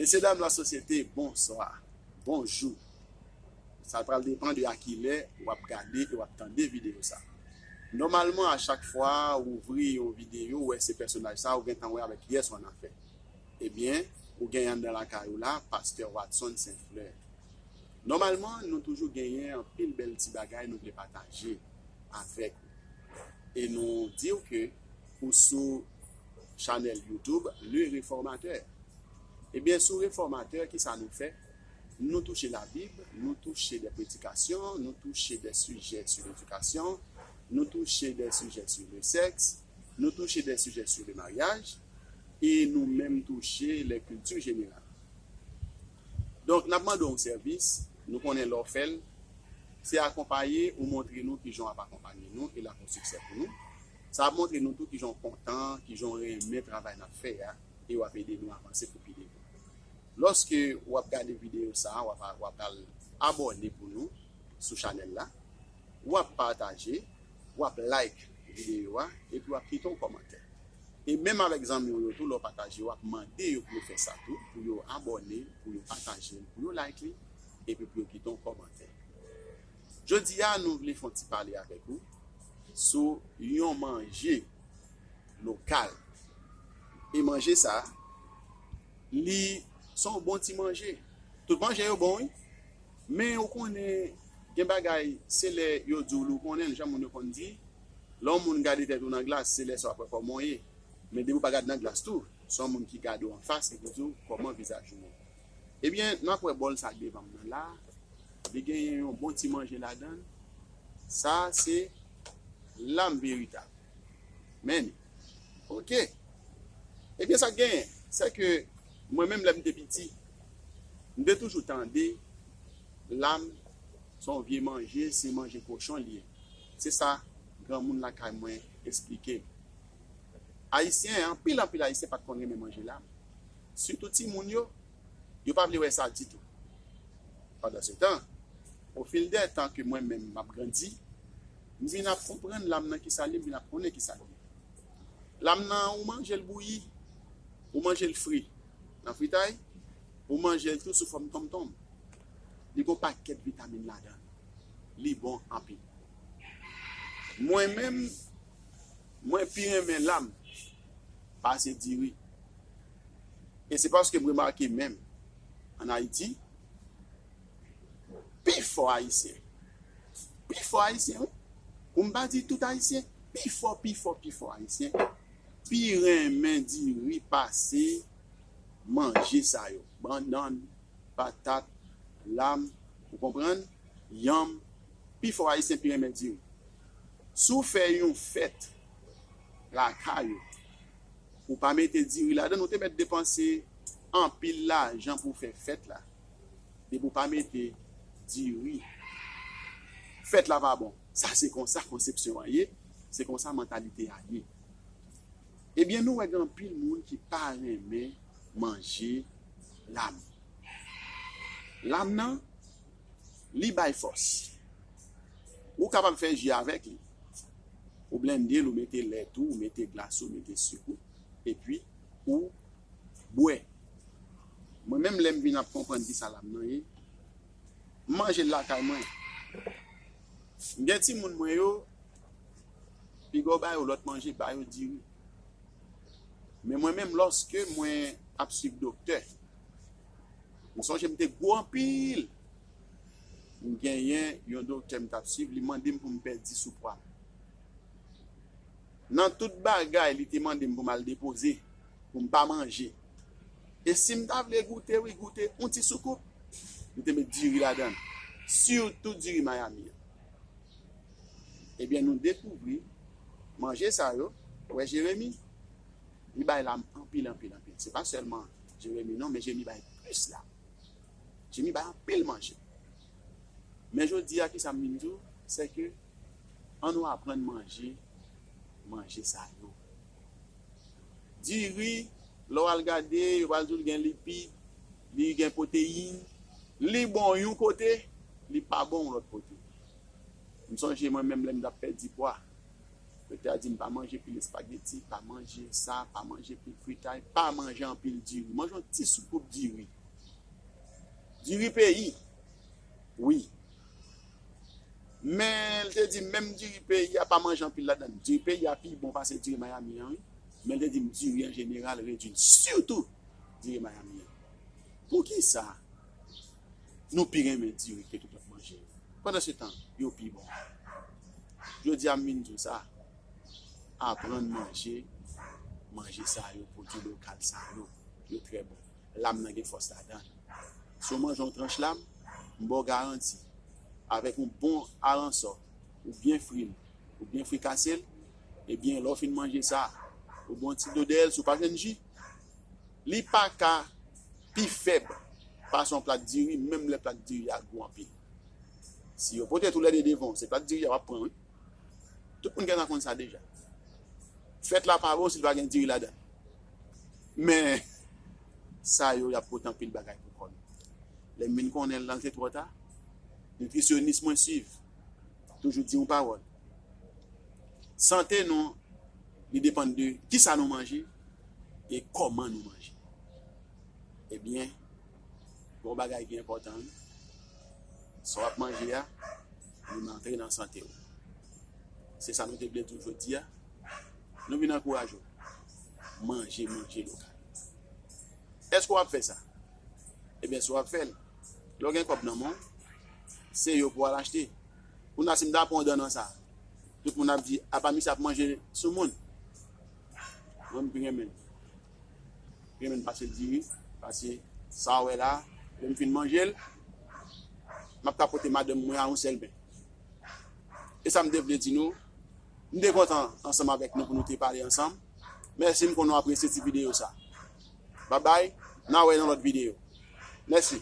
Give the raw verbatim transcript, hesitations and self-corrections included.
Mesye dam lasosyete, bonswa, bonjou. Sa pral depann de a kilè w ap gade e w ap tande videyo sa. Nòmalman, a chak fwa ou ouvri yon videyo, ou wè se pèsonaj sa, ou gentan wè avèk kiyès ou annafè. Ebyen, ou genyen anndan lakay ou la, Pastè Watson Saint Fleur. Nòmalman, nou toujou genyen anpil bèl ti bagay nou vle pataje avèk ou. E nou di w ke ou sou chanèl YouTube Le Réformateur. Ebyen, sou Réformateur, kisa nou fè? Nou touche Labib, nou touche des prédications, nou touche des sujets sur l'éducation, nou touche des sujets sur le sexe, nou touche des sujets sur le mariage, e nou menm touche les cultures générales. Donk, n ap mande w yon sèvis, nou konnen lè w fè l, se akonpaye ou montre nou kijan w ap akonpaye nou e l ap yon siksè pou nou. Sa ap montre nou tou kijan w kontan, kijan w renmen travay n ap fè a, e w ap ede nou avanse pou pi devan. Lòske w ap gade videyo sa a, w ap, w ap al abòne pou nou sou chanèl la, w ap pataje, w ap like videyo a, epi w ap kite yon kòmantè. E menm avèk zanmi w yo tou, lè w pataje, w ap mande yo pou yo fè sa tou, pou yo abòne, pou yo pataje l, pou yo like li, epi pou yo kite yon kòmantè. Jodi a, nou vle fè yon ti pale avèk ou sou yon manje lokal. E manje sa, li se yon bon ti manje. Tout manje yo bon, wi. Men ou konnen, gen bagay, se lè yo di w li, ou konnen, jan moun yo konn di, lè yon moun gade tèt ou nan glas, se lè sa w ap wè kòman w ye. Men depi w pa gade nan glas tou, se yon moun ki gade w anfas, ki pou di w kòman vizaj ou ye. Ebyen, n ap wè bòl sa k devan m nan la, li genyen yon bon ti manje ladan l. Sa se lam veritab. Men, oke. Ebyen, sa k genyen, se ke mwen menm, lè m te piti, m te toujou tande lam se yon vye manje, se manje kochon li ye. Se sa granmoun lakay mwen eksplike m. Ayisyen, anpil, anpil Ayisyen pa t konn renmen manje lam. Sitou timoun yo, yo pa vle wè sa ditou. Pandansetan, o fil dè tan ke mwen menm m ap grandi, m vin ap konprann lam nan kisa l ye, m vin ap konnen kisa l ye. Lam nan, ou manje l bouyi, ou manje l fri nan fritay, ou manje l tou sou fòm tonmtonm. Li gen yon pakèt vitamin ladan l. Li bon anpil. Mwen menm, mwen pi renmen lam pase diri. E se paske m remake menm, ann Ayiti, pifò Ayisyen, pifò Ayisyen, wi, pou m pa di tout Ayisyen, pifò, pifò, pifò Ayisyen, pi renmen diri pase manje sa yo. Bannann, patat, lam, ou konprann? Yanm, pifò Ayisyen pi renmen diri. Si w fè yon fèt lakay ou, ou pa mete diri ladan l, ou te mèt depanse anpil lajan pou w fè fèt la. Depi w pa mete diri, fèt la pa bon. Sa se konsa konsepsyon an ye, se konsa mantalite a ye. Ebyen, nou wè gen anpil moun ki pa renmen manje lam. Lam nan, li bay fòs. Ou kapab fè ji avèk li. Ou blende l, ou mete lèt ou, ou mete glas ou, ou mete sik ou, epi ou bwè. Mwen menm, lè m vin ap konprann kisa lam nan ye, m manje l lakay mwen. M gen timoun mwen yo, piga w ba yo lòt manje, ba yo diri. Men mwen menm, lòske mwen ap swiv doktè, m sonje m te gwo anpil. M genyen yon doktè m t ap swiv, li mande m pou m pèdi sou pwa m. Nan tout bagay, li te mande m pou m al depoze, pou m pa manje. E si m ta vle goute, wi, goute yon ti soukoup, li te met diri ladan l. Sitou diri Miami an. Ebyen, nou dekouvri manje sa yo, wè Jeremi, li bay lam anpil, anpil, anpil. Se pa sèlman Jeremi non, men Jeremi bay plis lam. Jeremi bay anpil manje. Men jodi a, kisa m vin di w, se ke ann nou aprann manje, manje sa yo. Diri, lè w al gade, yo pral di w li gen lipid, li gen pwoteyin, li bon yon kote, li pa bon yon lòt kote. M sonje mwen menm lè m t ap pèdi pwa, Doktè a di m pa manje pil espageti, pa manje sa, pa manje pil fritay, pa manje anpil diri. Manje yon ti soukoup diri. Diri peyi. Wi. Men l te di m menm diri peyi a pa manje anpil ladan l. Diri peyi a pi bon pase diri Miami an, wi. Men l te di m diri an jeneral redui l. Sitou diri Miami an. Poukisa nou pi renmen diri ke tout lòt manje yo? Pandansetan, yo pi bon. Jodi a m vin di w sa, aprann manje manje sa yo, pwodui lokal sa yo, yo trè bon. Lam nan gen fòs ladan l. Si w manje yon tranch lam, m ba w garanti, avèk yon bon aransò, ou byen fri l, ou byen frikase l, ebyen, lè w fin manje sa, ou gon ti dodèl, si w pa jwenn ji, li pa ka pi fèb pase yon plat diri, menm lè plat diri a gou anpil. Si yo pote toulède devan w, se plat diri a w ap pran, wi. Tout moun gentan konn sa deja. Fèt la pa bon si l pa gen diri ladan l. Men, sa yo, y ap pote anpil bagay pou kò nou. Lè m vin konnen l, lan, se twò ta. Nitrisyonis mwen swiv, toujou di yon pawòl. Sante nou, li depann de kisa nou manje e kòman nou manje. Ebyen, gon bagay ki enpòtan, wi. Sa w ap manje a, li antre nan sante w. Se sa nou te vle di w jodi a. Nou vin ankouraje w. Manje, manje lokal. Èske w ap fè sa? Ebyen, si w ap fè l, lè w gen kòb nan men w, se yo pou w al achte. Kounye a, si m ta pran yon dan nan sa, tout moun ap di, apa misye ap manje sou moun? Mwen, m pi renmen l. Renmen l pase diri, pase sa w wè la, lè m fin manje l, m ap ka pote madanm mwen a yon sèl men. E sa m te vle di nou, m te kontan ansanm avèk nou pou nou te pale ansanm. Mèsi, m konnen w apresye ti videyo sa. Babay, n a wè nan lòt videyo. Mèsi.